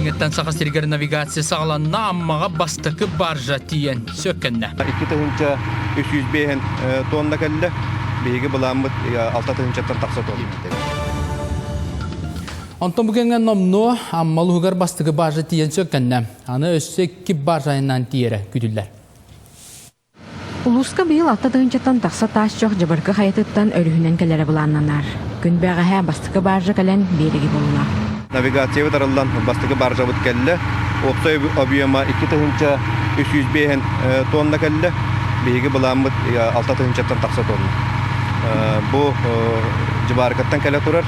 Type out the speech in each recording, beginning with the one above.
Билиҥҥиттэн Саха сиригэр навигация саҕаланна, Аммаҕа бастакы баржа тиийэн сүөккэннэ. 2305 тонна кэллэ. Биһиги былааммыт 6 тыһыынчаттан тахса тонна. Онтон бу кэмҥэ номнуо Амма улууһугар бастакы баржа тиийэн сүөккэннэ. Аны өссө икки баржа айаннаан тиийэрэ күүтүллэр. Улууска быйыл алта тыһыынчаттан тахса таас чох Дьабарыкы хайатыттан өрүһүнэн кэлэрэ былааннанар. Күн бэҕэһээ бастакы баржа кэлэн биэрэги булла. Навигациябыт арыллан бастакы баржабыт кэллэ. Уопсай объема 2305 тонна кэллэ. Биһиги былааммыт 6 тыһыынчаттан тахса тонна. Бу Дьыбарыкаттан кэлэ турар.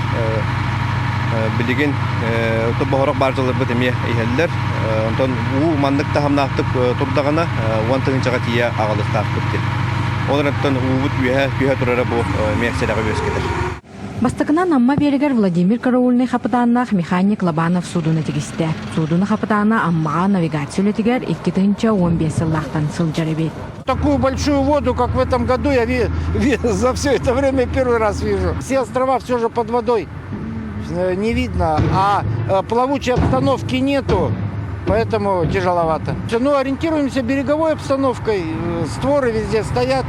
Билигин боһорох баржаларбыт эмиэ иһэллэр. Онтон уу маннык таһымнаахтык турдаҕына уон тыһыынчаҕа тиийэ аҕалыахтаахпыт диэн. Ол эрэн уубут үөһэ түһэ турара бу эмиэ сэрэҕи үөскэтэр. Бастакынан Амма биэригэр Владимир Караульный хапытааннаах механик Лобанов суудуна тигистэ. Суудуна хапытаана Аммаҕа навигация үлэтигэр 2015 сыллаахтан сылдьар эбит. Такую большую воду, как в этом году, я за все это время первый раз вижу. Все острова все же под водой. Не видно, а плавучей обстановки нету, поэтому тяжеловато. Ну, ориентируемся береговой обстановкой, створы везде стоят,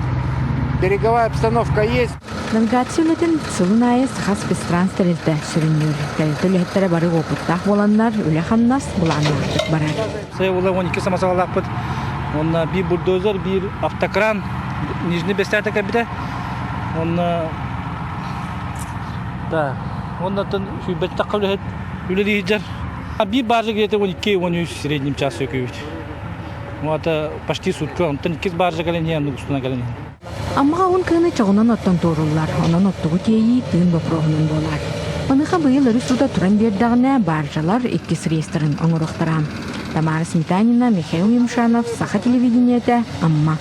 береговая обстановка есть. Навигация үлэтин сылын аайы Саха спецтранс тэрилтэ сүрүннүүр. Тэрилтэ үлэһиттэрэ бары уопуттаах буоланнар, үлэ-хамнас былааннаахтык барар. Сайылла 12 самосваллаахпыт. Онно биир бульдозер, биир автокран Нижний Бестээхтэ кэлбитэ. Онно Да, оннотон сүүрбэттэх үлэһит үлэлиир. Биир баржа где-то 12-13 в среднем час сөкүүбүт. Это почти сутка. Онтон иккис баржа кэлэн иһэн, устуна кэлэн иһэн. Аммаҕа уһун кыһыны чоҕунан оттон туоруллар, онон оттугу тиэйии тыын боппуруоһунан буолар. Маныаха быйыл өрүс суута туран биэрдэҕинэ, баржалар иккис реестрин оҥоруохтара. Тамара Сметанина, Михаил Юмшанов, Саха телевидениетэ, Амма.